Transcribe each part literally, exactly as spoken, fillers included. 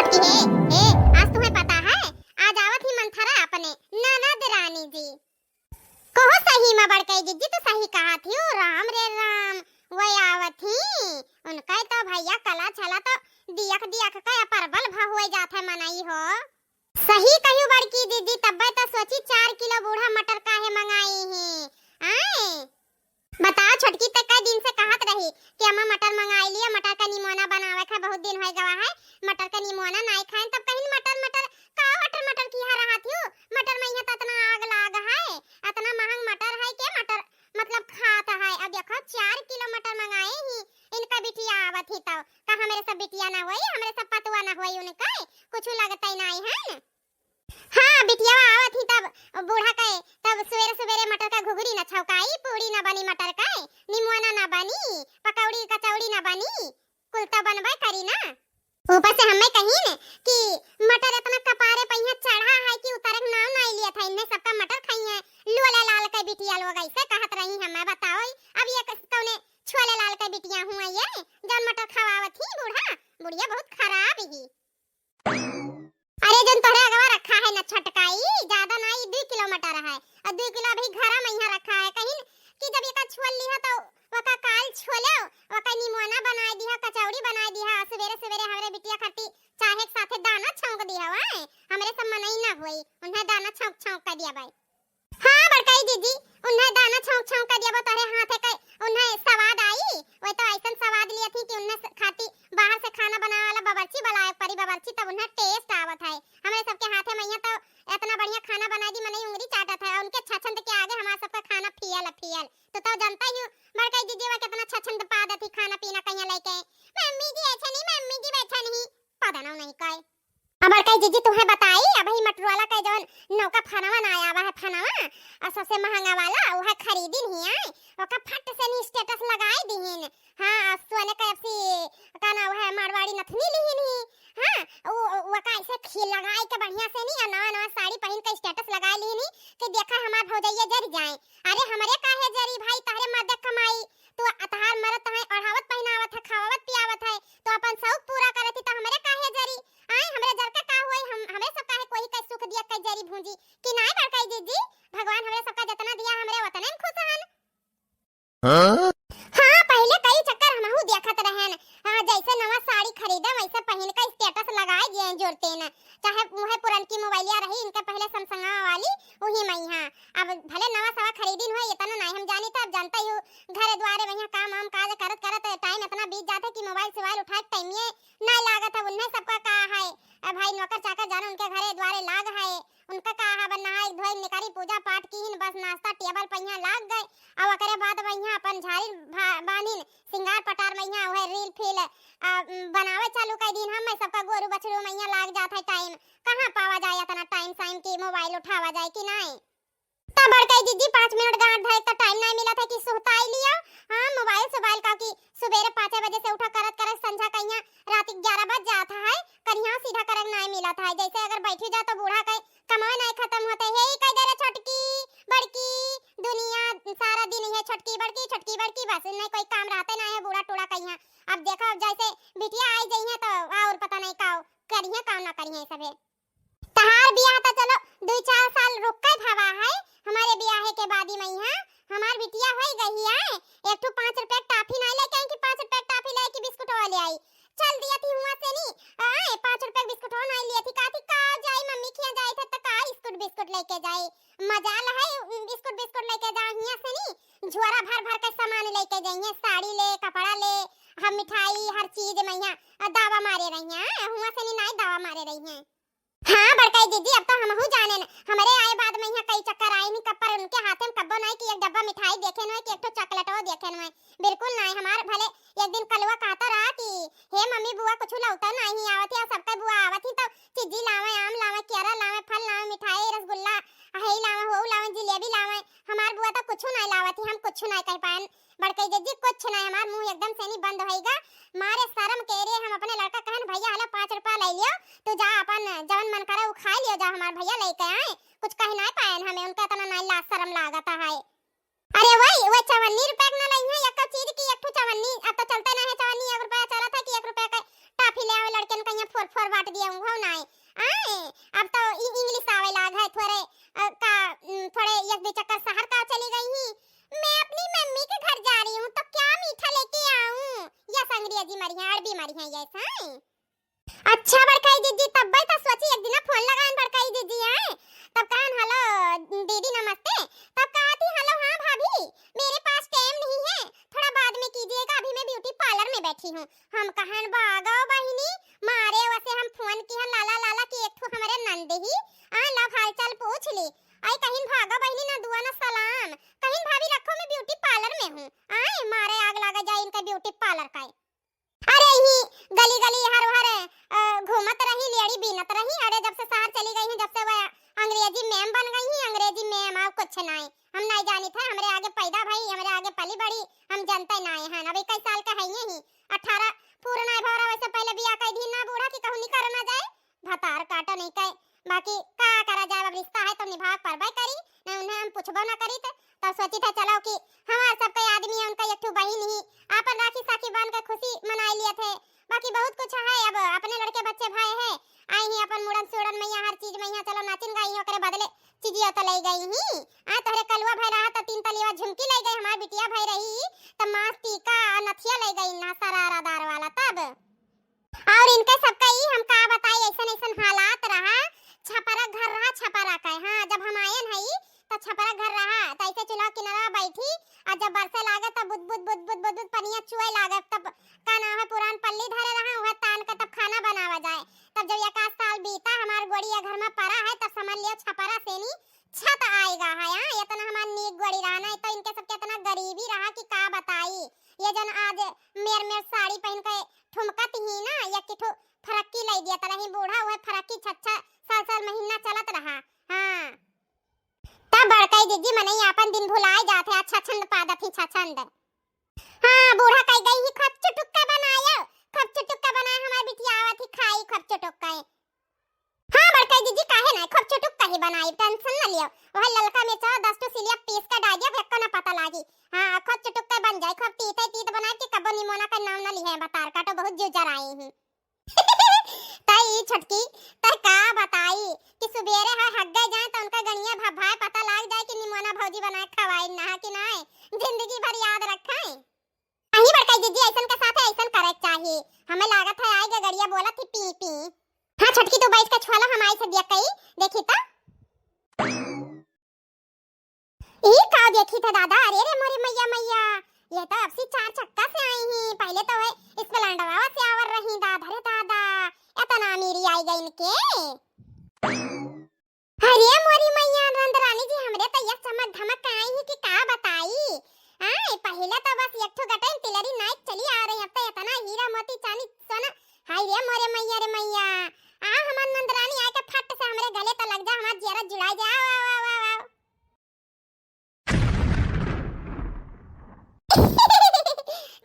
ए, ए, आज तुम्हें पता है, आज आवत ही मंथरा अपने ननद रानी जी। कहो सही मा बड़कई जिज्जी, तू सही कहत हियो, राम रे राम, वही आवत ही, उनका तो भैया कला छला तो दियख दियख के परबल भ होए जात है मनई हो। सही कहियो बड़की दीदी, तब्बे तो सोची चार किलो बूढ़ा मटर काहे मंगाई ही, आए? बताओ, छोटकी त कई दिन से कहत रही कि अम्मा मटर मंगाई लिया, मटर का निमोना बनावे का बहुत दिन होए गवा है, मटर का निमोना नाई खाएन। तब कहिन मटर, मटर का मटर, मटर की यहाँ रहत हियो, मटर में यहाँ तो इतना आग लाग है, इतना महंग मटर है के मटर मतलब खात है। अब देखो चार किलो मटर मंगाए ही, इनका बिटिया आवत ही तो का हमरे सब बिटिया ना होई, हमरे सब पतुआ ना होई, उनका कुछ लगता ही नहीं है। हाँ, बिटिया आवत ही तब बूढ़ा के, तब सुबेरे सुबेरे मटर का घुघरी न छौकाई, पूड़ी न बनी मटर का, निमोना न बनी, पकौड़ी कचौड़ी न बनी, कुल तो बनबे करी ना। ऊपर से हमें कहिन कि मटर इतना कपारे पहिया चढ़ा है कि उतरे के नाम नहीं लिया था, इन्हें सबका मटर खाई है। लोला लाल के बिटिया लोग ऐसे कहत रही, हमें बताओ, अब ये कस-, कौने छोले लाल के बिटिया हुआ ये, जौन मटर खवावत ही बूढ़ा, बुढ़िया बहुत खराब ही। अरे, जौन तोहरे अगवा रखा है ना छोटका, ई ज्यादा ना, ई दुई किलो मटर है, और दुई किलो अभी घरा में यहाँ रखा है। कहिन कि जब एका छोल लिहा तो ओका काल छोले, ओका निमोना बनाए दिहा, कचौड़ी बनाए दिहा, सुबेरे सुबेरे हमरे बिटिया खाती चाहे के साथे दाना छौंक दिहा, आए, हमरे सब मनई ना होई, उन्हें दाना छौंक छौंक कर दिया भाई। हाँ बड़काई जीजी, उन्हें दाना छौंक छौंक कर दिया, तोहरे हाथे के उन्हें स्वाद आई, वो तो ऐसन स्वाद लिया थी कि उन्हें स-, खाती बाहर से खाना बनावे वाला बावर्ची बुलाए परी बावर्ची, तब उन्हें taste आवत है। हमरे सबके हाथे मैया तो इतना बढ़िया खाना बनाई दी, मनई उंगली चाटत है, उनके छछंद के आगे हमारा सबका खाना फियल है, फियल। तो, तो जानता ही हूँ बड़काई जीजी, वो कितना छछंद पा देती खाना पीना कहीं लेके, "मम्मी जी ऐसा नहीं, मम्मी जी वैसा नहीं", पता ना नहीं कहे। अब बड़काई जीजी तुहें बताई, अबही मटुरवाला के जौन नौका फनवा ना आवा है, फनवा, और सबसे महंगा वाला, उहे खरीदिन ही आए, ओका फट से नी status लगाए दिहिन। हाँ, और सोने के अबसी, का नाम है, मारवाड़ी नथनी लिहिन ही। हाँ, वो, वो का ऐसे खील लगाए के बढ़िया से नी, और नवा नवा साड़ी पहिन के status लगाए लिहिन ही कि देखा हमार भौजैया जर जाए। अरे हमरे काहे जरी भाई, तहरे मर्द कमाई, तो तहार मरद तहें ओढ़ावत पहिनावत है, खवावत पियावत है, तो अपन शौक पूरा करत ही, तो हमरे काहे जरी? आए, हमरे जर के का होई? हम, हमरे सब काहे कोई के सुख दिया के जरी भूंजी? कि नाय बड़काई जीजी, भगवान हमरे सबका जतना दिया, हमरे वतने में खुश हन। हाँ? हाँ, पहिले कई चक्कर हमहू देखत रहन। हाँ, जैसे नवा साड़ी खरीदे, वैसे पहिन के status लगाए दिए जोरते न। चाहे उहे पुरनकी मोबाइलिया रही, इनके पहिले Samsung वाली, उही मइहाँ। अब भले नवा सवा खरीदिन हुए, इतना नाय हम जानी, तो अब जानता ही हो, घर द्वारे वइहाँ काम वाम काज करत करत time इतना बीत जात है कि मोबाइल सोबाइल उठाए के time ये नाय लागत है। उन्हें सबका का है, अब भाई नौकर चाकर जानो उनके घरे द्वारे लाग है, उनका का है, अब नहाए धोए निकरी पूजा पाठ कीहिन, बस नाश्ता table पे यहाँ लाग गए, अब ओकरे बाद वइहाँ अपन झारी भा-, बांधिन, सिंगार पटार मइहाँ उहे reel फील, आ, बनावे चालू कर दीन। हम मैं सबका गोरू बछरू मइहाँ लाग जात है time, कहाँ पावा जाए इतना time साइम की मोबाइल उठावा जाए कि नाय? तब बड़काई जीजी पाँच मिनट गांठ धरे का time नाय मिलत है कि सुहताई लिया। हाँ, मोबाइल सोबाइल का कि सुबेरे पाँचे बजे से उठा करत करत संझा कहिया रात ग्यारह बज जात है, करिया सीधा करक नाय मिलत है। जैसे अगर बैठी जा तो बूढ़ा कहे कमाए नाय खत्म होते, "हे ई कह दे रे छोटकी बड़की, दुनिया सारा दिन ये छोटकी बड़की, छोटकी बड़की, बस नहीं कोई काम रहते ना है बूढ़ा टूढ़ा कहिया।" अब देखो, अब जैसे बिटिया आई जइहे तो और पता नहीं का करिहे, का ना करिहे सबे। तहार बियाह तो चलो दुई चार साल रुक के भवा है, हमारे बियाहे के बादी मइहाँ हमार बिटिया होई गई है, एक ठो पाँच रुपया के टाफी नाय लेके आई कि पाँच रुपया के टाफी ले आई कि बिस्कुट ले आई। चल दिया थी हुआ से नी, आए, पाँच रुपया के बिस्कुट हो नाय लिया थी, कहा थी का जाई मम्मी खिया जाई थे तो का बिस्कुट बिस्कुट लेके जाई, मजाल है बिस्कुट बिस्कुट लेके जा हिया से नी, झोरा भर भर के सामान लेके जाइए, साड़ी ले, कपड़ा ले, हम मिठाई हर चीज मइहाँ दावा मारे रहिए, आए, हुआ से नी नाय दावा मारे रहिए। हाँ बड़काई जीजी, अब तो हमहू जानेन, हमरे आए बाद मइहाँ कई चक्कर आइन ही, कब पर उनके हाथे में कब्बो नाय कि एक डब्बा मिठाई देखेन होए कि एक ठो चॉकलेटो देखेन होए, बिल्कुल नाय। हमार भले एक दिन कलुआ कहता रहा कि हे मम्मी बुआ कुछ लौटा नाहीं आवत है, सबका बुआ आवत ही तो चिज्जी लावे, आम लावे, केरा लावे, फल लावे, मिठाई, रसगुल्ला, हई लावे, हो लावे, जिलेबी लावे, हमार बुआ तो कुछ नाय लावत ही, हम कुछ नाय कह पाएन। बड़कई जीजी, कुछ नहीं, हमार मुँह एकदम से नहीं बंद होइगा। मारे शर्म के रे हम अपने लड़का कहन, "भैया, हला पाँच रुपया ले लियो, तू जा अपन जवन मन करे उ खाए लियो जा, हमार भैया लेके आए।" कुछ कह नाय पाएन हमें, उनका इतना नाय लाज शर्म लागत है। अरे वही, वह चवन्नी रुपया के ना लई है, एक चीज की एक ठो चवन्नी, अब तो चलते नहीं है चवन्नी, एक रुपया चलत है कि एक रुपया का टाफी ले आवे लड़के ने कहिया फोर फोर काट दिया हूँ, हो नाई। आए, अब तो इ-, English आवे लाग है थोड़े, अ, का, उम, थोड़े एक दो चक्कर शहर का चली गई ही। मैं अपनी मम्मी के घर जा रही हूँ, तो क्या मीठा लेके आऊँ? यस अंग्रेजी मरिया, अरबी मरिया, यस, हाँ। अच्छा बड़काई दीदी, तब्बे तो सोची एक दिन फोन लगाएन बड़काई दीदी, हैं? तब कहन, "हेलो दीदी नमस्ते।" तब कहा थी, "हेलो, हाँ भाभी, मेरे पास टाइम नहीं है, थोड़ा बाद में कीजिएगा, अभी मैं ब्यूटी पार्लर में बैठी हूँ।" हम कहन, "बागो बहिनी, मारे वसे हम फोन किहन लाला लाला कि एक ठो हमरे नंद ही, आ, लव हालचाल पूछ ली। आई कहिन, भागो बहिनी, ना दुआ ना सलाम, कहिन, भाभी रखो, मैं ब्यूटी पार्लर में हूँ।" आए मारे आग लगा जाए इनका ब्यूटी पार्लर का। अरे, यही गली गली हर हर, अ, घूमत रही, लेड़ी बीनत रही। अरे, जब से शहर चली गई हैं, जब से वह अंग्रेजी मैम बन गई हैं, अंग्रेजी मैम, और कुछ नाई। हम नाई जानित है, हमरे आगे पैदा भई, हमरे आगे पली बड़ी, हम जनते नाई हैं। अब इक्कीस साल का है यही, अठारह पूर्ण आए भौरा, वैसे पहले बियाह कई दी ना बूढ़ा कि कहूँ निकर ना जाए। भतार काटो नहीं कहे, बाकी का करा जाए, अब रिश्ता है तो निभाव परबे करी, नहीं उन्हें हम पूछबो ना करी। तो, तो सोची था चलो कि हमार सबके आदमी है, उनका एक ठो बहिन ही, आपन राखी साखी बांध के खुशी मनाई लिए थे। बाकी बहुत कुछ है, अब अपने लड़के बच्चे भाई है, आई ही अपन मुड़न सुड़न मैया, हर चीज मैया, चलो नाचिन गाई ही, ओकरे बदले चीजियो तो ले गई ही। आ तोहरे कलुआ भाई रहा तो तीन तलिया झुमकी ले गई, हमार बिटिया भाई रही तो माथ टीका नथिया ले गई ना सरारादार वाला। तब और इनके सबका ई हम का बताई, ऐसन ऐसन हालात रहा, छपरा घर रहा, छपरा का। हाँ, जब हम आयन हई, त छपरा घर रहा, त ऐसे चूल्हा किनारा बैठी, आ जब बरसे लागे, त बुद बुद बुद बुद बुद बुद पनिया चुए लागे, तब का नाम है, पुरान पल्ली धरे रहा, वह तान के तब खाना बनावा जाए। तब जब एक आध साल बीता, हमार गोड़ी ये घर में पड़ा है, तब समझ लियो छपरा से नी छत आएगा है। हाँ, इतना हमार नीक गोड़ी रहा, नहीं तो इनके सबके इतना गरीबी रहा कि का बताई। ये जन आज मेर मेर साड़ी पहन के ठुमकत ही ना, या किठो फरक्की लाई दिया तरही बूढ़ा, वह फरक्की छच्छा साल साल महीना चलत रहा। हाँ, तब बड़कई जिज्जी मनई आपन दिन भुलाए जात है, अच्छा छंद पादत ही छछंद। हाँ, बूढ़ा कह गई ही, "खूब चुटुक्का बनायो, खूब चुटुक्का बनाए, हमार बिटिया आवत ही खाई खूब चुटुक्का।" हाँ, बड़कई जिज्जी काहे ना, खूब चुटुक्का ही बनाई, tension न लियो। वह ललका मिर्चा दस ठो सिलिया पीस के डाल दिया, एको ना पता लागी। हाँ, खूब चुटुक्का बन जाए, खूब तीते तीत बनाए कि कबो निमोना का नाम न लिहे, बतार काटो बहुत जुजर आई ही। तई छोटकी, तई का बताई कि सुबेरे है हग्गे जाए तो उनका गणिया भभाए पता लाग जाए कि निमोना भौजी बनाए खवाई ना कि नाय, जिंदगी भर याद रखाए। नहीं बड़काई जिज्जी, ऐसन के साथ ऐसन करे के चाही। हमें लागत है आए गगड़िया बोलत ही पी पी। हाँ छोटकी, तू बैठ के छुआला, हम आई से दिया कई, देखी तो। ई का देखी थे दादा? अरे रे मोरे मैया मैया, ये तो अब सी चार चक्का से आई ही। पहले तो वह स्प्लेंडरवा से आवर रही। दादा रे दादा, इतना अमीरी आई गई इनके। अरे मोरी मैया, नंद रानी जी हमरे तो ये चमक धमक के आई ही कि का बताई। आए, पहले तो बस एक ठो गटन तिलरी नाइक चली आ रही, अब तो इतना हीरा मोती चांदी सोना। हाय रे मोरे मैया रे मैया, आ हमार नंद रानी आए के फट से हमरे गले तो लग जा, हमार जियरा जुड़ा जा। आओ, आओ, आओ, आओ, आओ।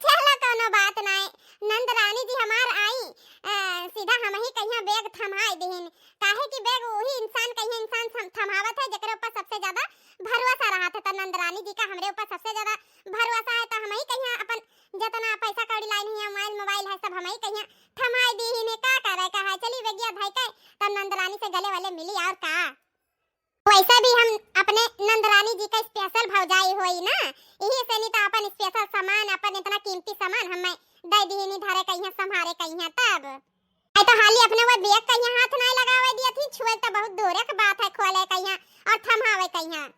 चला, कौनो बात नाय। नंद रानी जी हमार आई, अ, सीधा हम ही कहिया बैग थमाई दिहिन। काहे कि बैग वही इंसान कहिया इंसान थम-, थमावत है, जेकरे ऊपर सबसे ज्यादा भरोसा रहत है। तो नंद रानी जी का हमरे ऊपर सबसे ज्यादा भरोसा है, तो हम ही कहिया अपन जितना पैसा कौड़ी लाइन है, मोबाइल, मोबाइल है, सब हम ही कहिया थमाई दिहिन है। का करे का है, चली बैगिया भाई के, तब नंद रानी से गले वाले मिली और का। वैसे भी हम अपने नंदरानी जी का special भौजाई होई ना, यही से नहीं तो अपन special सामान, अपन इतना कीमती सामान हमें दे दिहिनी धरे कहिया, संभारे कहिया तब। ऐ तो हाली अपने वो बैग कहिया हाथ नहीं लगावे दिया थी, छुए तो बहुत दूर एक बात है, खोले कहिया और थमावे कहिया।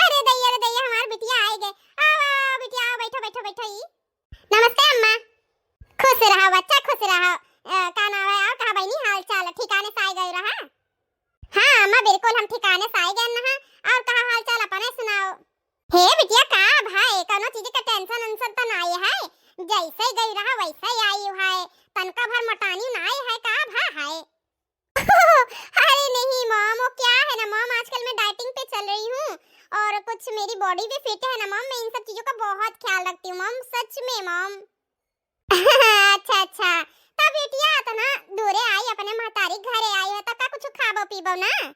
अरे दैया, अरे दैया, हमार बिटिया आए गए। आओ, आओ, आओ, बिटिया, आओ, बैठो, बैठो, बैठो, ई। नमस्ते अम्मा। खुश रहो बच्चा, खुश रहो। अ, का नाम है? और कहा बहनी, हाल चाल ठिकाने से आए गए रहा? हाँ अम्मा, बिल्कुल हम ठिकाने से आए गए ना। और कहा हाल चाल अपने सुनाओ? हे बिटिया, का भाई, कोनो चीज का tension उनसन तो नहीं है, जैसे गई रहा वैसे ही आई है, तनका भर मोटानी नहीं है, का भा है? अरे नहीं मॉम, वो क्या है ना मॉम, आजकल मैं dieting पे चल रही हूँ और कुछ मेरी body भी fit है ना मॉम, मैं इन सब चीजों का बहुत ख्याल रखती हूँ मॉम, सच में मॉम। अच्छा अच्छा, तब बिटिया इतना दूरे आई, अपने महतारी घरे आई है, तो का कुछ खाबो पीबो ना?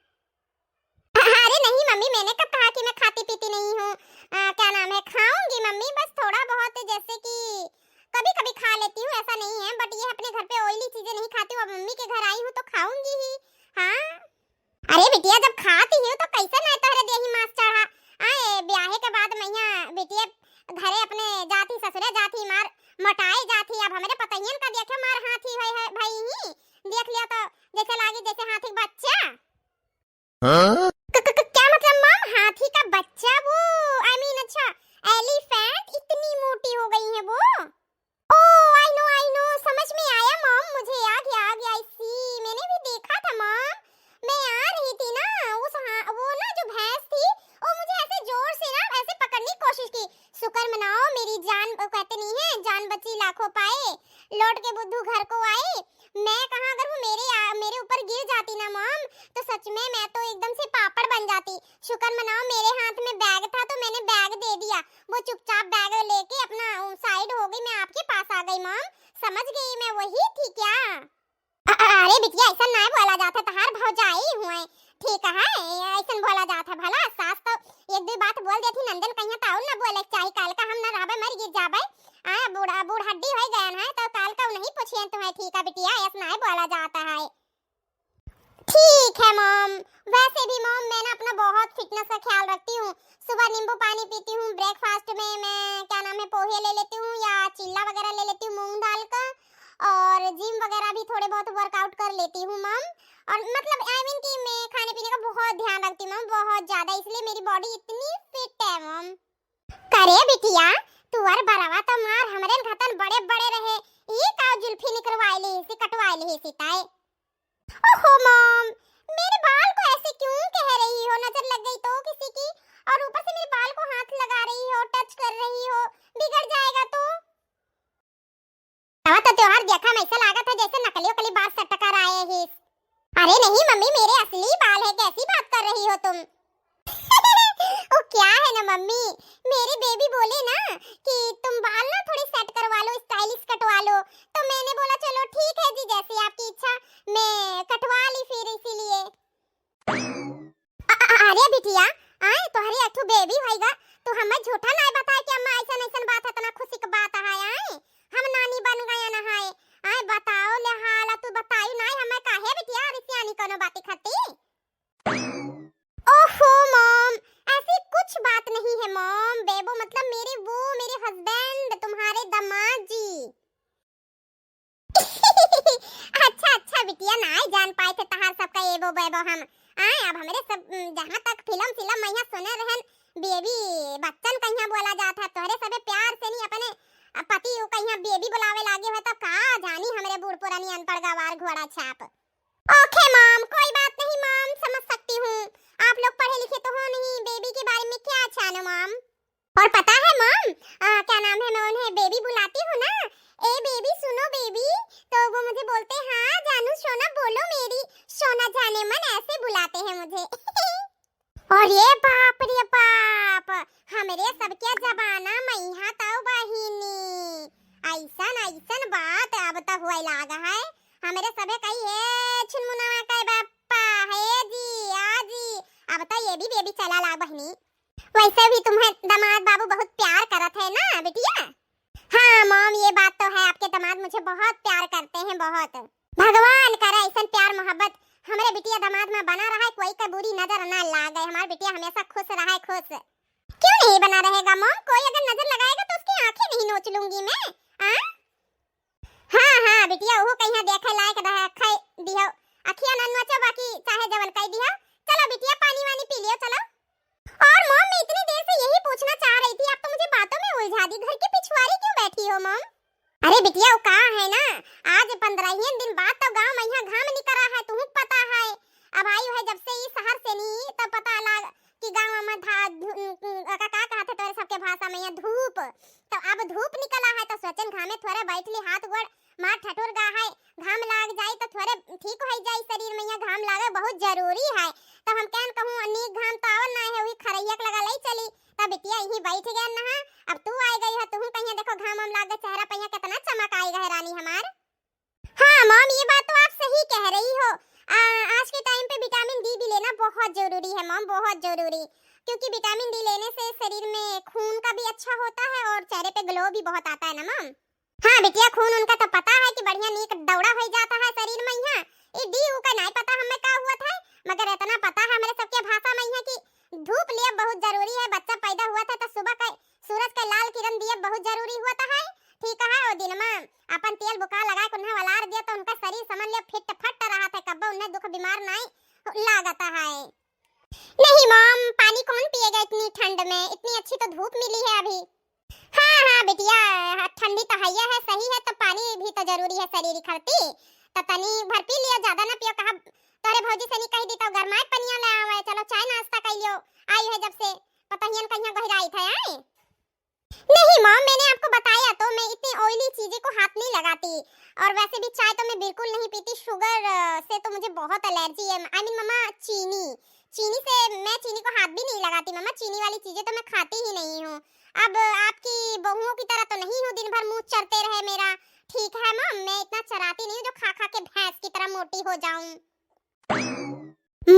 अरे नहीं मम्मी, मैंने कब कहा कि मैं खाती पीती नहीं हूँ। आ, क्या नाम है, खाऊंगी मम्मी, बस थोड़ा बहुत, जैसे कि कभी कभी खा लेती हूँ, ऐसा नहीं है, but ये अपने घर पे ऑयली चीजें नहीं खाती हूँ। अब मम्मी के घर आई हूँ तो खाऊंगी ही। हाँ। अरे बिटिया, जब खाती ही तो कैसे ना तोहरे देही मांस चढ़ा? आए ब्याहे के बाद मैया बिटिया घरे अपने जाती, ससुरे जाती, मार मोटाए जाती। अब हमरे पतहियन का देखो, मार हाथी है, है भई ही। देख लिया तो जैसे लागी जैसे हाथी के बच्चा। हाँ? क-, क-, क-, क्या मतलब मॉम, हाथी का बच्चा? वो, I mean, अच्छा, एलिफेंट, इतनी मोटी हो गई है वो? Oh, I know, I know, समझ में आया मॉम, मुझे आ गया, आ गया, I see, मैंने भी देखा था मॉम। मैं आ रही थी ना, उस हाँ, वो ना जो भैंस थी, वो मुझे ऐसे जोर से ना ऐसे पकड़ने की कोशिश की। शुक्र मनाओ मेरी जान, वो कहते नहीं है, जान बची लाखों पाए, लौट के बुद्धू घर को आए। मैं कहाँ, अगर वो मेरे आ, मेरे ऊपर गिर जाती ना मॉम, तो सच में मैं तो एकदम से पापड़ बन जाती। शुक्र मनाओ मेरे हाथ में बैग था तो मैंने बैग दे दिया। वो चुपचाप बैग लेके अपना साइड हो गई, मैं आपके पास आ गई मॉम। समझ गई मैं, वही थी क्या? अ-, अ-, अरे बिटिया, ऐसा ना बोला जाता, तहार भौजाई हुए, ठीक है, ऐसा बोला जाता भला। सास तो एक दो बात बोल देती नंदन, कहिया तो और ना बोले चाही, काल का हम ना रहबे, मर गिर जाबे। आ बूढ़ा, बूढ़ हड्डी हो गए हैं तो काल का नहीं पूछिए तुम्हें, ठीक है बिटिया, ऐसा ना बोला जाता है। ठीक है मॉम। वैसे भी मॉम, मैं ना अपना बहुत फिटनेस का ख्याल रखती हूँ। सुबह नींबू पानी पीती हूँ, ब्रेकफास्ट में मैं क्या नाम है पोहे ले लेती हूँ या चिल्ला वगैरह ले लेती हूँ मूंग दाल का, और जिम वगैरह भी थोड़े बहुत वर्कआउट कर लेती हूँ मॉम। और मतलब आई मीन कि मैं खाने पीने का बहुत ध्यान रखती हूँ मॉम, बहुत ज़्यादा, इसलिए मेरी बॉडी इतनी फिट है मॉम। करे बिटिया, तुअर बरवा तो मार हमरे घतन बड़े बड़े रहे, ई का जुल्फी निकरवाई ली सी, कटवाई ली सी ताए। ओहो मॉम, मेरे बाल को ऐसे क्यों कह रही हो? नजर लग गई तो किसी की? और ऊपर से मेरे बाल को हाथ लगा रही हो, टच कर रही हो, बिगड़ जाएगा तो। अब तो त्योहार देखा में ऐसा लागत है जैसे नकली उकली बाल सेट कर आए ही। अरे नहीं मम्मी, मेरे असली बाल है, कैसी बात कर रही हो तुम? वो क्या है ना मम्मी, मेरे बेबी बोले ना कि तुम बाल ना थोड़े सेट करवा लो, स्टाइलिश कटवा लो, तो मैंने बोला चलो ठीक है जी, जैसी आपकी इच्छा, मैं कटवा ली फिर इसीलिए। अ-, अ-, अरे बिटिया, आए तोहरे एक ठो बेबी होइगा, तू हमें झूठा ना बताए कि अम्मा ऐसन ऐसन बात है, इतना खुशी की बात है, आए हम नानी बन गए ना है। आए बताओ ले हाल, तू बताई ना हमें काहे बिटिया, अरे सियानी कोनो बात खाती। ओहो मॉम, ऐसी कुछ बात नहीं है मॉम। बेबो मतलब मेरे, वो मेरे हस्बैंड, तुम्हारे दामाद जी। अच्छा अच्छा बिटिया, ना जान पाए थे तहार सबका एबो बेबो हम। आए अब हमरे सब, उम, जहाँ तक फिल्म फिल्म में यहाँ सुने रहन, बेबी बच्चन कहिया बोला जात है, तोहरे सबे प्यार से नहीं अपने, अ, पति को कहिया बेबी बुलावे लागे हो, तो का जानी हमरे बूढ़ पुरानी अनपढ़ गवार घोड़ा छाप। ओके मॉम, कोई बात नहीं मॉम, समझ सकती हूँ। आप लोग पढ़े लिखे तो हो नहीं, बेबी के बारे में क्या जानो मॉम? और पता है मॉम, अ, क्या नाम है, मैं उन्हें बेबी बुलाती हूँ ना, ए बेबी, सुनो बेबी, तो वो मुझे बोलते हैं, हाँ जानू सोना, बोलो मेरी सोना जानेमन, ऐसे बुलाते हैं मुझे। और ये बाप रे बाप, हमरे सबके जमाना में यहाँ तो बहिनी, ऐसन ऐसन बात अब तो हुए लाग है। हमरे सबे कही, "हे छुनमुनवा के बापा, हे जी, आ जी।" अब तो ये भी बेबी चला लाग बहिनी। वैसे भी तुम्हें दामाद बाबू बहुत प्यार करत है ना बिटिया? हाँ मॉम, ये बात तो है, आपके दामाद मुझे बहुत प्यार करते हैं, बहुत। भगवान करे ऐसन प्यार मोहब्बत हमरे बिटिया दामाद में बना रहा है, कोई का बुरी नजर ना लागे, हमार बिटिया हमेशा खुश रहे, खुश। क्यों नहीं बना रहेगा मॉम? कोई अगर नजर लगाएगा तो उसकी आंखें नहीं नोच लूंगी मैं। आ? हाँ हाँ बिटिया, ओहू कहिया देखे लायक रहे, खाए दिहो, अखिया ना नोचो, बाकी चाहे जवन कह दिहो। चलो बिटिया, पानी वानी पी लियो, चलो। और मॉम, मैं इतनी देर से यही पूछना चाह रही थी, आप तो मुझे बातों में उलझा दी, घर की पिछुआरी क्यों बैठी हो मॉम? अरे बिटिया, वो का है ना, आज पंद्रहियन दिन बाद तो गांव में यहाँ घाम निकरा है, तुहूँ पता है। अब आई है जब से ई शहर से नी, तब पता लाग कि गांव में धा-, धु-, का, का कहत है तोरे सबके भाषा में यहाँ धूप, तो अब धूप निकला है, तो सोचन घामे थोड़े बैठ ली, हाथ गोड़ मार ठठुर गा है, घाम लाग जाई तो थोड़े ठीक हो जाई शरीर में, यहाँ घाम लागे बहुत जरूरी है। तो हम कहन कहूँ नीक घाम तो आवल ना है, वही खरैया के लगा ले चली, तब बिटिया यहीं बैठ गए ना। अब तू आ गई है, तुहूँ कहिया देखो घाम वाम लाग गए, चेहरा पे यहाँ कितना चमक आई गए रानी हमार। हाँ मॉम, ये बात तो आप सही कह रही हो। आ, आज के टाइम पे विटामिन डी भी लेना बहुत जरूरी है मॉम, बहुत जरूरी, क्योंकि विटामिन डी लेने से शरीर में खून का भी अच्छा होता है और चेहरे पे ग्लो भी बहुत आता है ना मॉम। हाँ बिटिया, खून उनका तो पता है कि बढ़िया नीक दौड़ा होइ जाता है शरीर में यहाँ। ई डी ऊ का नाहीं पता हमें का हुआ था, मगर इतना पता है हमरे सबके भाषा में यहाँ कि धूप लिए बहुत जरूरी है। बच्चा पैदा हुआ था तो सुबह का सूरज के लाल किरण दिए बहुत जरूरी हुआ था है। ठीक है, वो दिन में अपन तेल बुका लगा के उन्हें वलार दिया तो उनका शरीर समझ लियो फिट फट रहा था, कब्बो उन्हें दुख बीमार नाहीं लागता है। नहीं मॉम, पानी कौन पिएगा इतनी ठंड में, इतनी अच्छी तो धूप मिली है अभी। हाँ, हाँ बिटिया, हाँ, ठंडी तो हइया है, सही है, तो पानी भी तो जरूरी है शरीर खातिर। तो तनी भर पी लियो, ज्यादा ना पियो। कहा तोहरे भौजी से नहीं कही दी तो गरमाए पनिया ले आवे। चलो चाय नाश्ता कर लियो, आई है जब से पतहियन कहिया गहिराई था, आए? नहीं मॉम, मैंने आपको बताया तो मैं इतनी ऑयली चीजें को हाथ नहीं लगाती, और वैसे भी चाय तो मैं बिल्कुल नहीं पीती, शुगर, अ, से तो मुझे बहुत एलर्जी है। आई मीन मम्मा, चीनी, चीनी से मैं चीनी को हाथ भी नहीं लगाती मम्मा, चीनी वाली चीजें तो मैं खाती ही नहीं हूँ। अब आपकी बहुओं की तरह तो नहीं हूँ, दिन भर मुंह चरते रहे मेरा। ठीक है मॉम, मैं इतना चराती नहीं हूँ जो खा खा के भैंस की तरह मोटी हो जाऊं।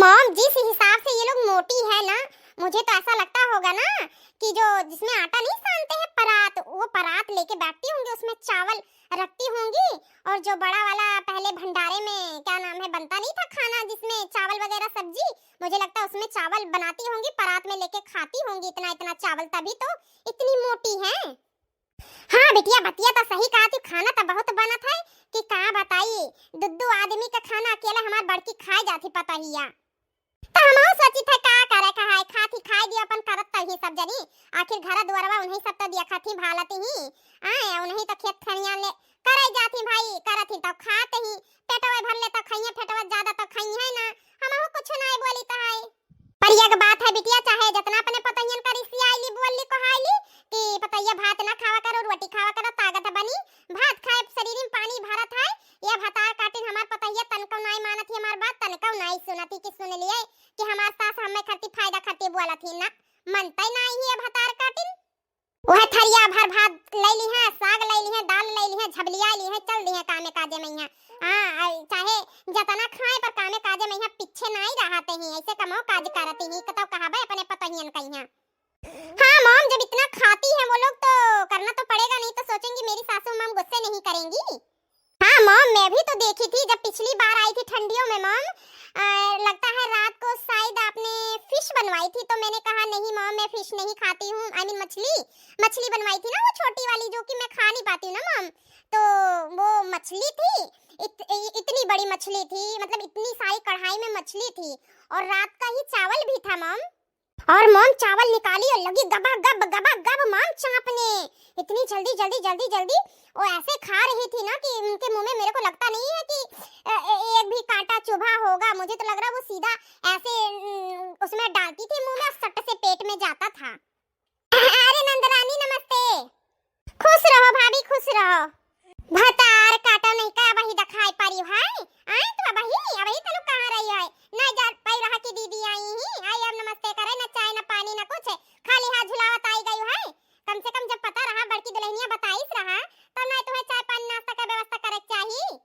मॉम, जिस हिसाब से ये लोग मोटी है ना, मुझे तो ऐसा लगता होगा ना कि जो जिसमें आटा नहीं सानते हैं परात, वो परात लेके बैठती होंगी, उसमें चावल रखती होंगी, और जो बड़ा वाला पहले भंडारे में क्या नाम है बनता नहीं था खाना, जिसमें चावल वगैरह सब्जी, मुझे लगता है उसमें चावल बनाती होंगी, परात में लेके खाती होंगी इतना इतना चावल, तभी तो इतनी मोटी है। हाँ बिटिया, बतिया तो सही कहा तू, खाना तो बहुत बनत है कि का बताई, दू दू आदमी का खाना अकेले हमार बड़की खाए जाती पतहिया। तो हमहू सोची थे का करे का है, खाती खाए दियो अपन करत तो ही सब जनी, आखिर घर दुआरवा उन्हीं सब तो दिया खाती भालत ही, आए उन्हीं तो खेत खनिया ले करे जाती भाई, करत ही तो खात ही, पेटवे भर ले तो खाइए, पेटवा ज्यादा तो खाई है ना, हमहू कुछ नहीं बोली तो है। पर एक बात है बिटिया, चाहे जितना अपने पतोहियन का रिसियाइली, बोलली, कोहाइली कि पतोहिया भात ना खावा करो, रोटी खावा करो, ताकत बनी, भात खाए शरीर में पानी भरत है। ये भतार काटिन हमार पतोहिया तनको नाई मानत ही, हमार बात तनको नाई सुनत ही कि सुन लिए कि हमार सास हमें खाती फायदा खाती बोलत ही ना, मनते नाई ही ये भतार काटिन। वह थरिया भर भात ले ली है, साग ले ली है, दाल ले ली है, झबलिया ली है, चल दी है कामे काजे में यहाँ। हाँ, आ, चाहे जतना खाए पर कामे काजे में यहाँ पीछे नाई रहते ही, ऐसे कमो काज करते ही, कतौ कहाबे अपने पतोहियन का यहाँ। हाँ मॉम, जब इतना खाती है वो लोग तो करना तो पड़ेगा, नहीं तो सोचेंगी मेरी सासू मॉम गुस्से नहीं करेंगी। हाँ मॉम, मैं भी तो देखी थी जब पिछली बार आई थी ठंडियों में मॉम, अ, लगता है रात को शायद आपने फिश बनवाई थी, तो मैंने कहा नहीं मॉम, मैं फिश नहीं खाती हूँ, आई मीन मछली, मछली बनवाई थी ना वो छोटी वाली जो कि मैं खा नहीं पाती हूँ ना मॉम, तो वो मछली थी, इत, इ- इतनी बड़ी मछली थी, मतलब इतनी सारी कढ़ाई में मछली थी, और रात का ही चावल भी था मॉम। और मॉम चावल निकाली और लगी गबा गब गबा गब मॉम चापने, इतनी जल्दी जल्दी जल्दी जल्दी, वो ऐसे खा रही थी ना कि उनके मुंह में मेरे को लगता नहीं है कि अ, ए- एक भी कांटा चुभा होगा, मुझे तो लग रहा वो सीधा ऐसे उम, उसमें डालती थी मुंह में और सट से पेट में जाता था। अरे नंदरानी नमस्ते। खुश रहो भाभी, खुश रहो। भतार काटो नहीं का अबही दिखाई पड़ी है? आए तो अबही, अबही तलु कहाँ रही है? ना जा पाई रहा कि दीदी आई ही, आई अब नमस्ते करे, ना चाय, ना पानी, ना कुछ, खाली हाथ झुलावत आई गई है। कम से कम जब पता रहा, बड़की दुल्हनिया बताइस रहा, तब ना तुम्हें चाय पानी नाश्ता का व्यवस्था करे के चाही।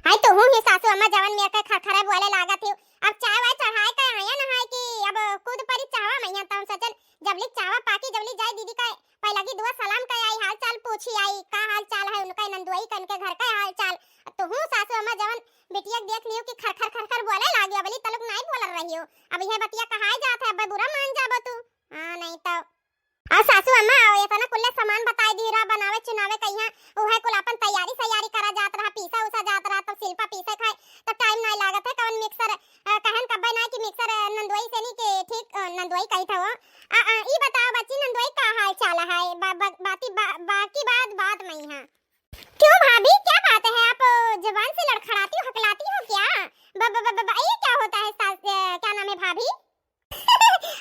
हाय तो हूँ ही सासू अम्मा जवन में के खरखरे बोले लागत ही। अब चाय वाय चढ़ाए का आया ना है कि अब कूद परी चाहवा मैया, तो हम सोचन जबली चाहवा पाकी जबली जाए दीदी का पहला की दुआ सलाम का आई, हाल चाल पूछी आई, का हाल चाल है उनका नंदुआई का, उनके घर का हाल चाल। तो हूँ सासू अम्मा जवन बिटिया के देख लियो कि खरखर खरखर बोले लागी, अबली तलुक नाई बोल रही हो। अब यह बतिया कहाए जात है, अब बुरा मान जाबो तू। हाँ नहीं तो। और सासू अम्मा, इतना कुल्ले सामान बताई दी रहा, बनावे चुनावे कहिया, उहे कुल अपन तैयारी सैयारी करा जात रहा, पीसा उसा जात रहा, तब सिल्पा पीसे खाए, तब टाइम नाई लागत है, कवन मिक्सर, अ, कहन कब्बे नाई कि मिक्सर, अ, नंदोई से नहीं के ठीक, अ, नंदोई कही था वो। आ, आ, ई बताओ बच्ची, नंदोई का हाल चाल है? बा-, बा-, बाती बा-, बाकी बात, बात में ही है। क्यों भाभी, क्या बात है? आप, अ, जबान से लड़खड़ाती हो, हकलाती हो क्या? ब-, ब-, ब-, ब-, ये क्या होता है सास, अ, क्या नाम है भाभी?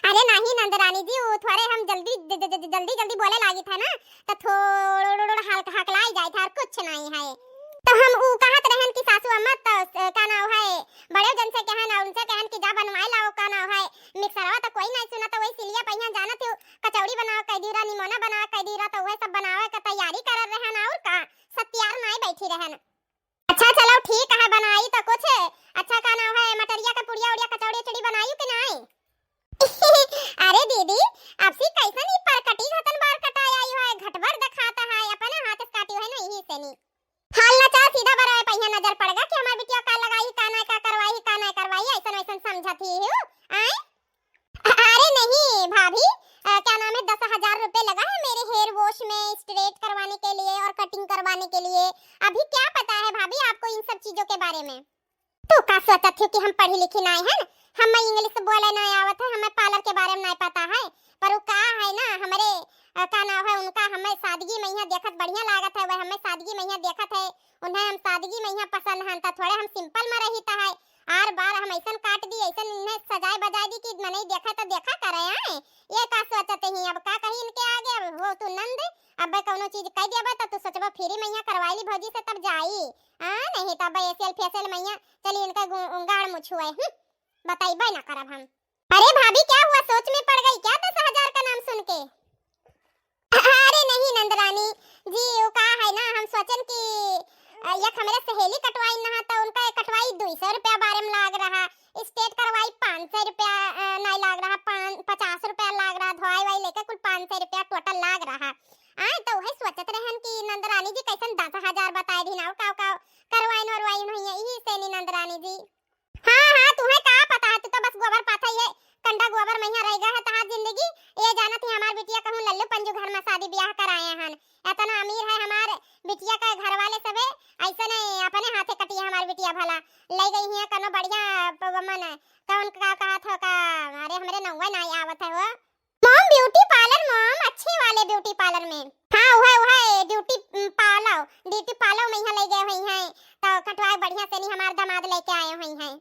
अरे नहीं नंदरानी जी, वो थोड़े हम जल्दी, ज-, ज-, ज-, जल्दी, जल्दी बोले लागी था ना, तो थोड़ा हल्का हकलाई जाए था और कुछ नहीं है। तो हम ऊ कहत रहन कि सासू अम्मा तो, अ, का नाव है, बड़े जन से कहन और उनसे कहन कि जा बनवाए लाओ, का नाव है, मिक्सरवा तो कोई नहीं सुना, तो वही सिलिया पहिया जानत हो, कचौड़ी बनाओ कह दी रहा, निमोना बनाओ कह दी रहा, तो वह सब बनावे का तैयारी करत रहन और का, सब तैयार नाई बैठी रहन। अच्छा चलो ठीक है, बनाई तो कुछ। अच्छा का नाम है, मटरिया का पुड़िया उड़िया कचौड़ी उचड़ी बनाई कि नाई? अरे दीदी, अब सी कैसन ई परकटी घतन बार कटाया आई है, घटबर दिखाता है, अपने हाथ से काटी है ना, यही से नी। हाल ना चाल सीधा बरवे पहिया नजर पड़ गा कि हमार बिटिया का लगाई, का नाय, का करवाई, का नाय करवाई, ऐसन वैसन समझत ही हूँ। आए? अरे नहीं भाभी, अ, क्या नाम है, दस हजार रुपए लगा है मेरे हेयर वॉश में, स्ट्रेट करवाने के लिए और कटिंग करवाने के लिए। अभी क्या पता है भाभी आपको इन सब चीजों के बारे में? तू का सोचत हो कि हम पढ़ी लिखी नाय हन? हमें इंग्लिश बोले नाय आवत है, हमें पार्लर के बारे में नाय पता है। पर वो का है ना, हमरे, अ, का नाम है उनका, हमें सादगी में यहाँ देखत बढ़िया लागत है, वह हमें सादगी में यहाँ देखत है, उन्हें हम सादगी में यहाँ पसंद हन, त थोड़े हम सिंपल में रही त है। आर बार हम ऐसन काट दी, ऐसन इन्हें सजाए बजाए दी कि मनई देखा तो देखा करे, आए। ये का सोचत ही, अब का कही इनके आगे, अब हो तू नंद, अब कौनो चीज कह दिया तो तू सोचबा फ्री में यहाँ करवाई ली भौजी से तब जाई। हाँ, नहीं तो अब एसियल फेसियल में यहाँ चली इनका गु-, गाड़ मुछुए, हम्म, बताइबे ना करब हम। अरे भाभी, क्या हुआ, सोच में पड़ गई क्या दस हजार का नाम सुन के? अरे नहीं नंदरानी जी, वो का है ना, हम सोचन कि, अ, एक हमरे सहेली कटवाई ना, तो उनका एक कटवाई दुई सौ रुपया बारे में लाग रहा, स्ट्रेट करवाई पाँच सौ रुपया, अ, नहीं लाग रहा, पाँच, पचास रुपया लाग रहा, धोआई वाई लेके कुल पाँच सौ रुपया टोटल लाग रहा। आए तो वही सोचत रहन कि नंदरानी जी कैसन दस हजार बताए दिन, और का, का करवाइन वरवाइन हुई है, यही से नी नंदरानी जी। हाँ, हाँ, तुम्हें का पता है, तू तो बस गोबर पाथा ही है, कंडा गोबर में यहाँ रह गया है तहार जिंदगी। ये जानत ही हमार बिटिया कहूँ लल्लू पंजू घर में शादी ब्याह कराए हन, इतना अमीर है हमार बिटिया का घर वाले सबे, ऐसे नहीं अपने हाथे कटिए हमार बिटिया भला, ले गई है कनो बढ़िया प-, मन, कौन का कहत हो का, अरे हमरे नौवे ना आवत है वो। मॉम ब्यूटी पार्लर, मॉम अच्छे वाले ब्यूटी पार्लर में। हाँ, वह, वह ब्यूटी, उम, पार्लर, ब्यूटी पार्लर में यहाँ ले गए हुई हैं, तो कटवाए बढ़िया से नहीं हमार दामाद लेके आए हुई हैं।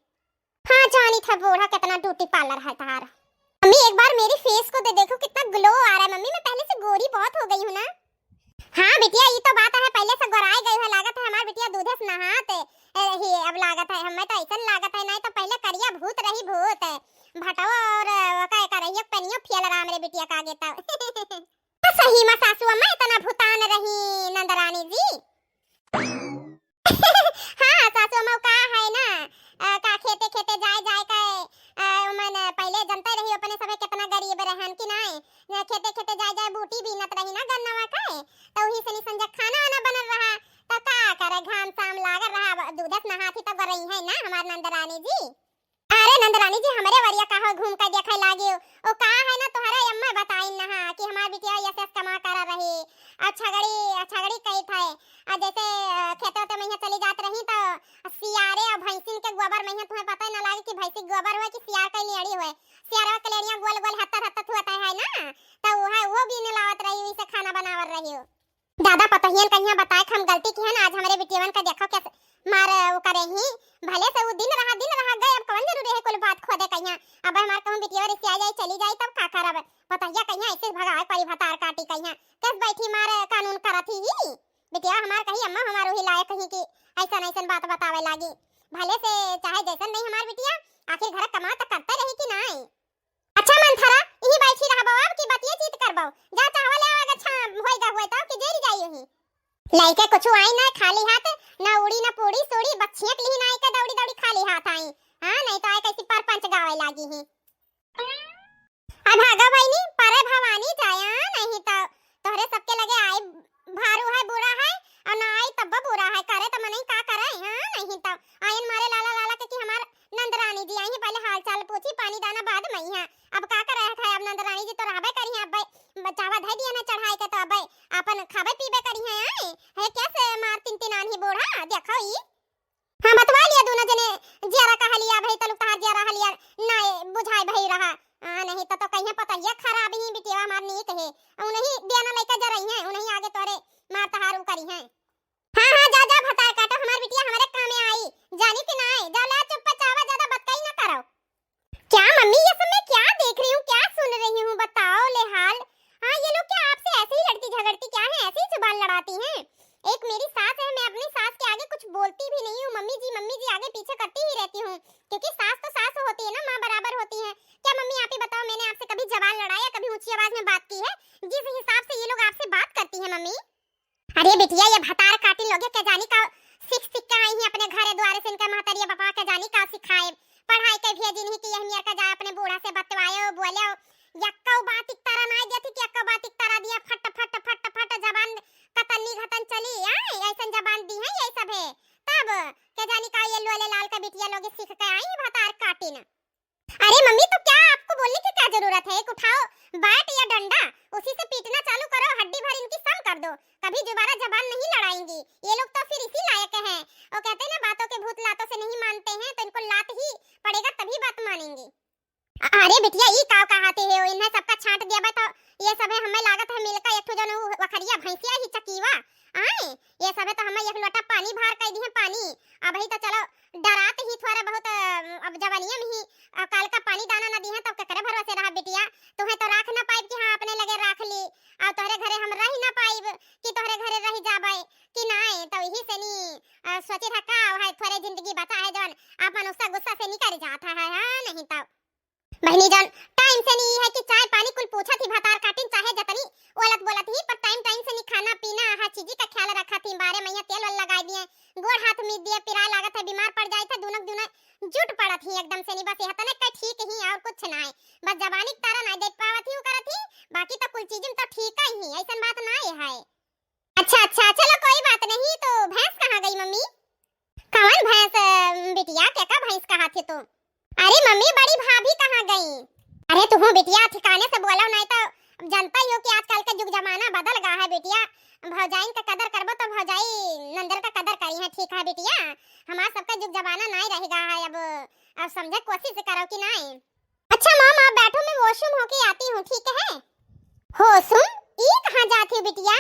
हाँ, जानी था बूढ़ा कितना ब्यूटी पार्लर है तार। मम्मी, एक बार मेरी फेस को दे देखो, कितना ग्लो आ रहा है। मम्मी, मैं पहले से गोरी बहुत हो गई हूँ ना। हाँ बिटिया, ये तो बात है, पहले से गोराई गई है, लागत है हमार बिटिया दूधे से नहात है, ए, ही अब लागत है, हमें तो ऐसन लागत है, नहीं तो पहले करिया भूत रही भूत है। भटवा और, अ, का, का रही, एक पनियो फियल रहा हमरे बिटिया का आगे तब। तो सही में सासू अम्मा इतना भूतान रही नंदरानी जी। हाँ, सासू अम्मा का है ना, अ, का खेते खेते जाए जाए के, अ, मन पहले जनते रही अपने सबे कितना गरीब रहन कि नाय, न खेते खेते जाए जाए बूटी बीनत रही ना गन्नवा के, तो वही से निसन जब खाना वाना बनल रहा, तो का करे, घाम साम लागल रहा, अब दूधस नहाथी तो गरई है ना हमार नंदरानी जी। अरे नंदरानी जी, हमरे वरिया कहाँ घूम के देखे लागी? ओ का है ना, तोहरे अम्मा बताइन नहा कि हमार बिटिया यस यस कमा कर रही। आ छगड़ी, आ छगड़ी कही थे। आ जैसे, अ, खेतों ते में चली जात रही तो सियारे और भैंसिन के गोबर में तुम्हें पता ही ना लागे कि भैंसी के गोबर हुए कि सियार के लेड़ी हुए। सियारवा के लेड़िया गोल गोल हत्तर हत्तर हुआ है ना, तो वो है, वो भी लावत रही, वही से खाना बनावत रही हो। दादा पतोहियन कहिया बताए के हम गलती किहन, आज हमरे बिटियवन का देखो कैसे मार वो करे ही। भले से वो दिन रहा, दिन रहा गए, अब कौन जरूरी है कुल बात खोदे कहिया। अब हमार कहूँ बिटिया रिसिया जाई, चली जाई, तब का करब? पतोहिया कहिया ऐसे भगावे परी भतार काटी कहिया। कैस बैठी मार कानून करत ही, ही? बिटिया हमार कही अम्मा हमार वही लायक ही कि ऐसन ऐसन बात बतावे लागी। भले से चाहे जैसन नहीं हमार बिटिया, आखिर घर कमा तो करते रही कि नाई? अच्छा मंथरा, इही बैठी रहबो अब कि बतिये चीत करबो? जा चावल ले आवा, अच्छा होई गा हुए तो कि जेरी जाई यही। लइके कुछ आई ना खाली हाथ, ना उड़ी ना पूड़ी सूड़ी, बस छींक लिही ना आइके दौड़ी दौड़ी खाली हाथ आई। हाँ, नहीं तो आए कैसी परपंच गावे लागी ही। आ भागा बहिनी, परे भवानी जाया, नहीं तो तोहरे सबके लगे आई भारू है, बुरा है, और ना आई तब बुरा है, करे तो मनई का करे, हाँ, नहीं तो आयन मारे लाला लाला के कि हमार नंदरानी जी आई हैं, पहले हाल चाल पूछी, पानी दाना बाद में ही है। अब का करे है, अब नंदरानी जी तो रहबे करी हैं, अब चावा धै दिया ना चढ़ाई के, तो अब अपन खाबे पीबे करी हैं, आए है कैसे मार तीन तीन आन्ही बूढ़ा, देखो ई। हाँ, बतवा लिया दोनों जने, जियारा कहा लिया भाई, तलुक तहार जियारा हलिया, ना बुझाए भाई रहा। आ, नहीं तो, तो कहीं पतोहिया खराब ही, बिटिया हमार नीक है। उन्हीं बियाना लइका जरई हैं, उन्हीं आगे तोरे मार तहार उ करी हैं। हाँ, हाँ, जा, जा, भतार काटो, हमार बिटिया हमारे काम में आई। जानी कि ना आई? जा, ला चुप्पे चावा, ज्यादा बतकही ना करो। क्या मम्मी, ये सब मैं क्या देख रही हूँ, क्या सुन रही हूँ, बताओ ले हाल। हाँ, ये लोग क्या आपसे ऐसे ही लड़ती झगड़ती क्या है, ऐसे ही जुबान लड़ाती हैं? एक मेरी सास है, मैं अपनी सास के आगे कुछ बोलती भी नहीं हूँ, मम्मी जी, मम्मी जी आगे पीछे करती ही रहती हूँ, क्योंकि सास तो सास होती है ना, माँ बराबर होती है। क्या मम्मी, आप ही बताओ, मैंने आपसे कभी जबान लड़ाई या कभी ऊंची आवाज में बात की है, जिस हिसाब से ये लोग आपसे बात करती हैं मम्मी? अरे बिटिया, ये भतार काटिन लोग के जानी का सीख सीख के आई हैं अपने घरे द्वारे से, इनका महतरिया बापा के जानी का सिखाए। पढ़ाई के भेजिन ही कि यह मेर का जाए अपने बूढ़ा से बतवायो, बोलो। यक्को बात एक तरह ना देती कि यक्को बात एक तरह दिया, फट, फट, फट, फट जबान कतन निघतन चली, आए, के जानी का येलो वाले लाल का बिटिया लोग सीख के आई भतार काटिन। अरे मम्मी, तो क्या आपको बोलने की क्या जरूरत है? एक उठाओ बैट या डंडा, उसी से पीटना चालू करो, हड्डी भर इनकी सम कर दो। कभी दोबारा जबान नहीं लड़ाएंगी। ये लोग तो फिर इसी लायक हैं। वो कहते हैं ना, बातों के भूत लातों से नहीं मानते हैं, तो इनको लात ही पड़ेगा तभी बात मानेंगी। अ-, अरे बिटिया, ई काव कहाती है, इन्हें सबका छांट दिया बा तो ये सभे हमें लागत है मिलकर एक ठो जन उ वखरिया भैंसिया ही चकीवा। आए, ये सभे तो हमें एक लोटा पानी भार कई दिए पानी। अब ही तो चलो डरात ही थोड़ा बहुत, अ, अब जवानिया में ही, अ, काल का पानी दाना न दिए तो केकरे भरोसे रहा बिटिया। तुम्हें तो राख न पाइब कि हाँ अपने लगे राख ली, और तोहरे घरे हम रह न पाइब कि तोहरे घरे रह जाबे कि नाय। तो यही से नी, अ, सोचे था का है थोड़े जिंदगी बचा है जौन अपन उसका गुस्सा से निकल जाता है, हाँ नहीं तो। बहिनी जान, टाइम से नी है कि चाय पानी कुल पूछत ही भतार काटिन चाहे जतनी ओलत बोलत ही, पर टाइम टाइम से नी खाना पीना हर चीजी का ख्याल रखत ही। बारे मैया तेल वाल लगाई दिए, गोड़ हाथ मीत दिए, पिराए लागत है, बीमार पड़ जाए थे, दुनक दुने जुट पड़त ही एकदम से नी। बस यह तने का ठीक ही और कुछ ना है, बस जबानी के तारा ना दे पावत ही, उ करत ही, बाकी तो कुल चीज में तो ठीक ही, ऐसन बात ना है। अच्छा अच्छा, चलो कोई बात नहीं। तो भैंस कहाँ गई मम्मी? कौन भैंस, अ, बिटिया, के का भैंस कहा थे तू? अरे मम्मी, बड़ी भाभी कहाँ गई? अरे तू बिटिया ठिकाने से बोलो, नहीं तो जानता ही हो कि आजकल का जुग जमाना बदल गया है बिटिया। भौजाइन का कदर करबो तो भौजाई नंदर का कदर करी है, ठीक है बिटिया? हमार सबका जुग जमाना नहीं रह गया है अब, अब समझे कोशिश करो कि नहीं। अच्छा माँ, माँ बैठो, मैं वॉशरूम होके आती हूँ, ठीक है? होशुम, ई कहाँ जाती हो बिटिया?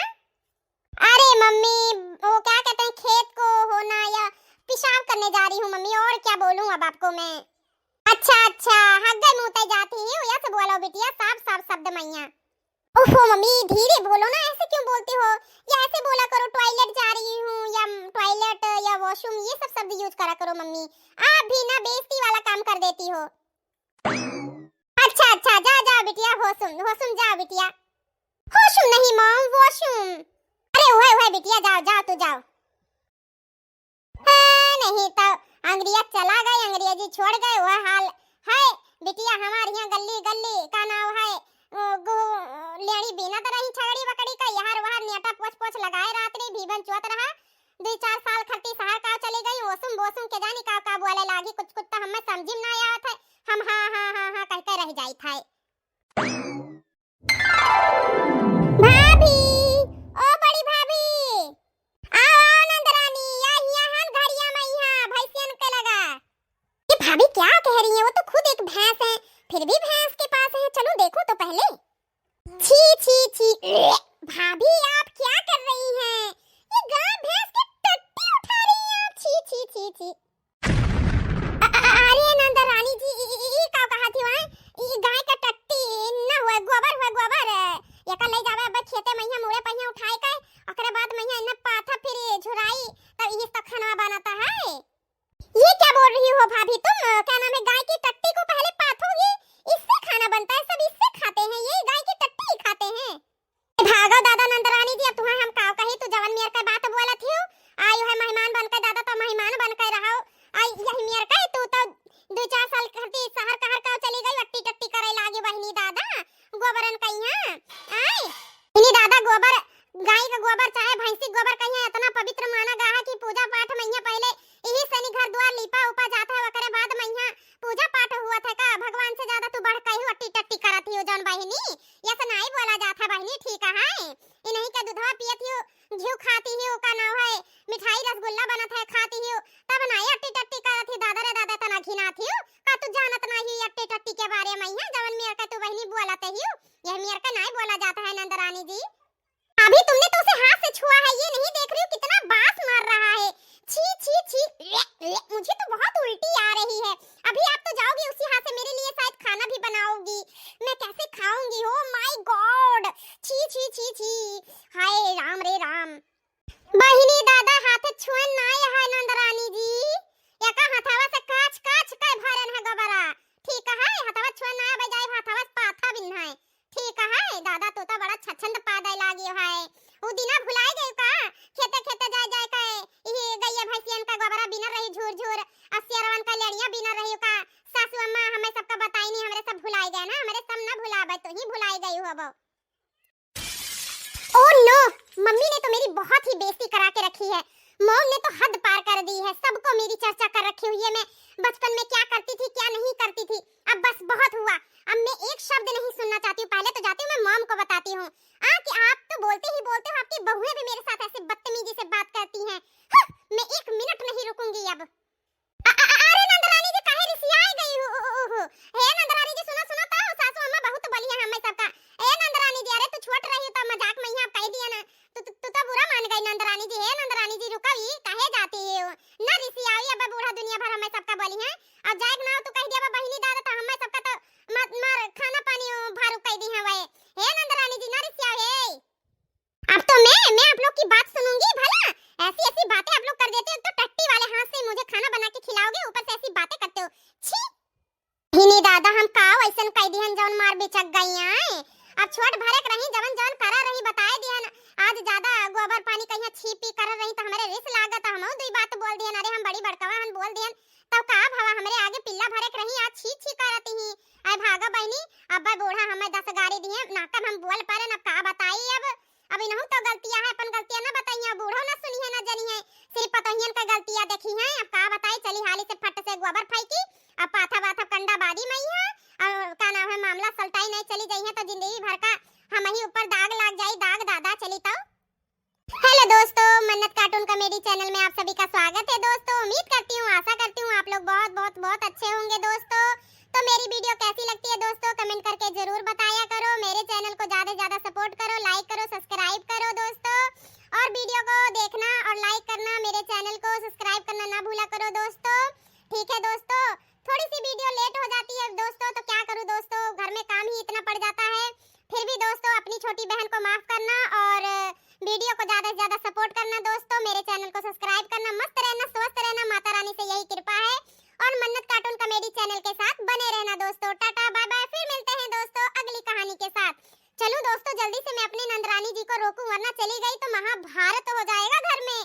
अरे मम्मी, वो क्या कहते हैं, खेत को होना या पेशाब करने जा रही हूँ मम्मी, और क्या बोलूँ अब आपको मैं। अच्छा अच्छा, हग्गे मुँह तय जाती ही, यस बोलो बिटिया, साफ साफ शब्द मैया। ओफो मम्मी, धीरे बोलो ना, ऐसे क्यों बोलती हो? या ऐसे बोला करो, टॉयलेट जा रही हूँ या टॉयलेट या वॉशरूम, ये सब शब्द यूज करा करो मम्मी। आप भी ना बेइज्जती वाला काम कर देती हो। अच्छा अच्छा, जा जा बिटिया, होशुम होशुम जा बिटिया। होशुम नहीं मॉम, वॉशरूम। अरे उहे उहे बिटिया, जाओ जाओ तू जाओ। हाँ, नहीं तो अंग्रेज चला गए, अंग्रेजी छोड़ गए, वह हाल है। बिटिया हमारे यहाँ गली गली का नाव है, ओ, गो-, लेड़ी बीनत रही छगड़ी बकड़ी का, यहर वहर नेटा पोछ पोछ लगाए रात रे भीबन चुअत रहा। दुई चार साल खरती शहर का चली गई, ओसुम बोसुम के जानी का का बोले लागी, कुछ कुछ तो हमें समझी में ना आवत है। हम हाँ हाँ हाँ हाँ कह के रह जाइत है। भाभी, ओ बड़ी भाभी, आओ आओ नंदरानी, या हिया हन घड़िया में यहाँ भैंसियन के लगा। ये भाभी क्या कह रही हैं? वो तो खुद एक भैंस है, फिर भी भैंस के पास है। चलो देखो तो पहले। छी छी छी, भाभी आप क्या कर रही हैं? ये गाय भैंस की टट्टी उठा रही हैं आप। छी छी छी छी। अ-, अ-, अरे नंद रानी जी, ई, ई, ई का कहा थी वहाँ? ई गाय का टट्टी न हुए, गोबर हुए, गोबर। एका ले जावे अब खेते में यहाँ मुड़े पहिया उठाए के, ओकरे बाद में यहाँ इन्हें पाथा फिर झुराई, तब इही तो खाना बनता है। ये क्या बोल रही हो भाभी तुम? क्या नाम है, गाय की टट्टी को पहले पाथोगी, इससे खाना बनता है, सब इससे खाते हैं, ये गाय की टट्टी ही खाते हैं। भागो दादा नंदरानी जी, अब तुम्हें हम काव कही, तू जवन मेर का बात बोलत हियो, आयो है मेहमान बन के दादा, तो मेहमान बन के रहो। आई यही मेर का, तू तो दो चार साल खरती शहर कहर का चली गई, अट्टी टट्टी करे लागी बहिनी दादा, गोबरन कहिया। आय बहिनी दादा, गोबर, गाय का गोबर चाहे भैंसी गोबर कहिया इतना पवित्र माना गा है कि पूजा पाठ में यहाँ पहले यही सनी घर द्वार लीपा उपा जाता है, ओकरे बाद में यहाँ पूजा पाठ हुआ था का? भगवान से ज्यादा तू बढ़ के ही अट्टी टट्टी करत ही हो जौन बहिनी, ये से नाई बोला जात है बहिनी, ठीक है? इन्हीं का दूधवा पियत ही हो, घिउ खाती ही हो, का नाव है, मिठाई रसगुल्ला बनत है खाती ही हो, तब नाई अट्टी टट्टी करत ही। दादा रे दादा, तना घिनात ही हो का? तू जानत ना ही अट्टी टट्टी के बारे में है जवन मेर का तू बहिनी बोलत ही हो, यह मेर का नाई बोला जाता है नंदरानी जी। अभी तुमने तो उसे हाथ से छुआ है, ये नहीं देख रही हो कितना बास मार रहा है? छी छी छी, ले, ले, मुझे तो बहुत उल्टी आ रही है। अभी आप तो जाओगे उसी हाथ से, मेरे लिए शायद खाना भी बनाओगी। मैं कैसे खाऊंगी? Oh my God! छी छी छी छी, हाय राम रे राम। बहिनी दादा, हाथ छुअन नाय है नंदरानी जी, एका हथवा से काच काच के भरन है गोबरा। ठीक है, हथवा छुअन नाय, बजाय हथवा से पाथा बिन्हा है। ठीक है दादा, तू तो बड़ा छछंद पादे लागियो है। उ दिना भुलाए गए का? खेते खेते जाए जाए का, इही गैया भैंसियन का गोबरा बिनर रही झूर झूर, असियरवन का लेड़िया बिनर रही का? सासू अम्मा हमें सबका बताई नहीं, हमरे सब भुलाए गए ना, हमरे सब ना भुलाबे, तू ही भुलाए गई हो अब। Oh no, मम्मी ने तो मेरी बहुत ही बेइज्जती करा के रखी है। मॉम ने तो हद पार कर दी है, सबको मेरी चर्चा कर रखी हुई है। मैं बचपन में क्या करती थी, क्या नहीं करती थी, अब बस बहुत हुआ। अब मैं एक शब्द नहीं सुनना चाहती हूँ। पहले तो जाती हूँ, मैं मॉम को बताती हूँ कि आप तो बोलते ही बोलते हो, आपकी बहुएं भी मेरे साथ ऐसे बदतमीजी से बात करती हैं। हाँ, मैं एक मिनट नहीं रुकूंगी अब। अ- अ- अरे नंदरानी जी, काहे रिसियाए गई हो? ओ- ओ- ओहो। हे नंदरानी जी, सुनो सुनो तो, सासू अम्मा बहुत बोली है हमें सबका। ए नंदरानी जी, अरे तू छोट रही तो मजाक में यहाँ कह दिया ना, तू तू तू तो बुरा मान गई नंदरानी जी। हे नंदरानी जी, रुका, ई काहे जाती है हो? ना रिसियाई, अब बूढ़ा दुनिया भर हमें सबका बोली है। अब जाए के ना तू कह दिया बहिनी दादा, तो हमें सबका तो मत मार खाना पानी भारू कह दी है। हे नंदरानी जी, ना रिसियाई। अब तो मैं मैं आप लोग की बात सुनूंगी भला? ऐसी ऐसी बातें आप लोग कर देते हो, एक तो टट्टी वाले हाथ से मुझे खाना बना के खिलाओगे, ऊपर से ऐसी बातें करते हो। छी। हिनी दादा, हम का वैसन कह दिहन जौन मार बिचक गई आए? अब छोट भरक रही, जवन जवन करा रही बताए दिहन। आज ज्यादा गोबर पानी कहीं छी पी कर रही तो हमारे रिस लागत, हम दुई बात बोल दिहन। अरे हम बड़ी बड़कवा हन बोल दिहन, तब का भवा? हमरे आगे पिल्ला भरक रही, आज छी छी करत ही। अरे भागा बहनी, अब बूढ़ा हमें दस गारी दिए, ना कब हम बोल पारे, ना का बताई अब। अब इनहू तो गलतियाँ है, अपन गलतियाँ ना बताइए, बूढ़ो ना सुनी है, ना जानी है, सिर्फ पतोहियन का गलतियाँ देखी है। अब का बताई, चली हाली से फट से गोबर फेंकी, अब पाथा बाथा कंडा बादी मई है, और का नाम है, मामला सलटाई नहीं चली जाई है, तो जिंदगी भर का हम ही ऊपर दाग लाग जाई, दाग दादा चली तो। हेलो दोस्तों, मन्नत कार्टून कॉमेडी चैनल में आप सभी का स्वागत है दोस्तों। उम्मीद करती हूँ, आशा करती हूँ आप लोग बहुत बहुत बहुत अच्छे होंगे दोस्तों। तो मेरी वीडियो कैसी लगती है दोस्तों, कमेंट करके जरूर बताया करो। मेरे चैनल को ज्यादा से ज्यादा सपोर्ट करो, लाइक करो, सब्सक्राइब करो दोस्तों। और वीडियो को देखना और लाइक करना, मेरे चैनल को सब्सक्राइब करना ना भूला करो दोस्तों। ठीक है दोस्तों, थोड़ी सी वीडियो लेट हो जाती है दोस्तों, तो क्या करूँ दोस्तों, घर में काम ही इतना पड़ जाता है। फिर भी दोस्तों, अपनी छोटी बहन को माफ करना और वीडियो को ज्यादा से ज्यादा सपोर्ट करना दोस्तों। मेरे चैनल को सब्सक्राइब करना, मस्त रहना, स्वस्थ रहना, माता रानी से यही कृपा है। और मन्नत कार्टून कॉमेडी चैनल के साथ बने रहना दोस्तों। टाटा बाय बाय, फिर मिलते हैं दोस्तों अगली कहानी के साथ। चलो दोस्तों, जल्दी से मैं अपनी नंदरानी जी को रोकूं, वरना चली गई तो महाभारत हो जाएगा घर में।